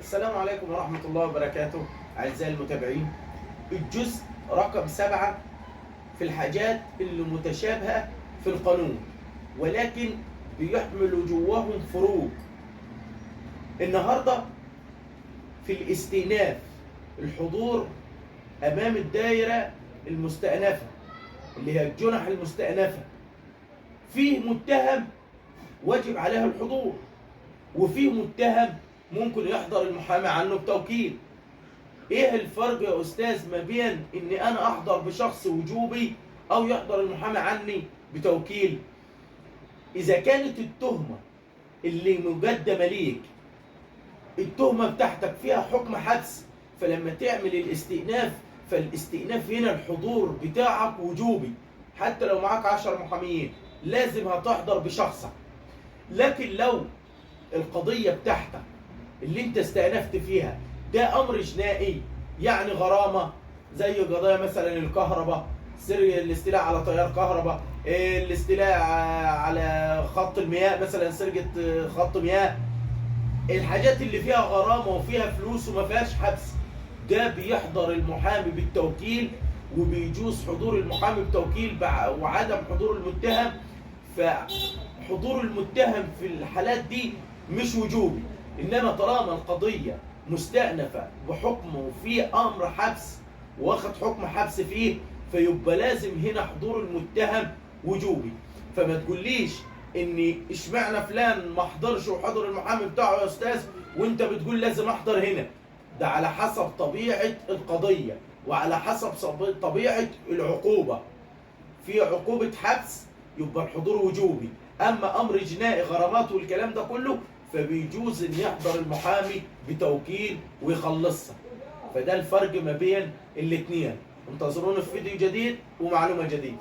السلام عليكم ورحمة الله وبركاته أعزائي المتابعين. الجزء رقم 7 في الحاجات اللي متشابهة في القانون ولكن بيحملوا جواهم فروق. النهاردة في الاستئناف، الحضور أمام الدائرة المستأنفة اللي هي الجنح المستأنفة، فيه متهم واجب عليه الحضور، وفيه متهم ممكن يحضر المحامي عنه بتوكيل. ايه الفرق يا استاذ ما بين ان انا احضر بشخص وجوبي او يحضر المحامي عني بتوكيل؟ اذا كانت التهمة اللي مقدمة ليك، التهمة بتاعتك فيها حكم حبس، فلما تعمل الاستئناف فالاستئناف هنا الحضور بتاعك وجوبي، حتى لو معاك 10 محاميين لازم هتحضر بشخصك. لكن لو القضية بتاعتك اللي انت استأنفت فيها ده امر جنائي، يعني غرامة زي قضايا مثلا الكهرباء، سر الاستيلاء على تيار كهرباء، الاستيلاء على خط المياه مثلا، سرقة خط مياه، الحاجات اللي فيها غرامة وفيها فلوس وما فيهاش حبس، ده بيحضر المحامي بالتوكيل، وبيجوز حضور المحامي بتوكيل وعدم حضور المتهم. فحضور المتهم في الحالات دي مش وجوبي، انما طالما القضية مستأنفة بحكم وفي امر حبس واخد حكم حبس فيه، فيبقى لازم هنا حضور المتهم وجوبي. فما تقوليش ان اشمعنى فلان ما حضرش وحضر المحامي بتاعه يا استاذ وانت بتقول لازم احضر هنا. ده على حسب طبيعة القضية وعلى حسب طبيعة العقوبة. في عقوبة حبس يبقى الحضور وجوبي، اما امر جنائي غرامات والكلام ده كله فبيجوز ان يحضر المحامي بتوكيل ويخلصها. فده الفرق ما بين الاتنين. انتظرونا في فيديو جديد ومعلومة جديدة.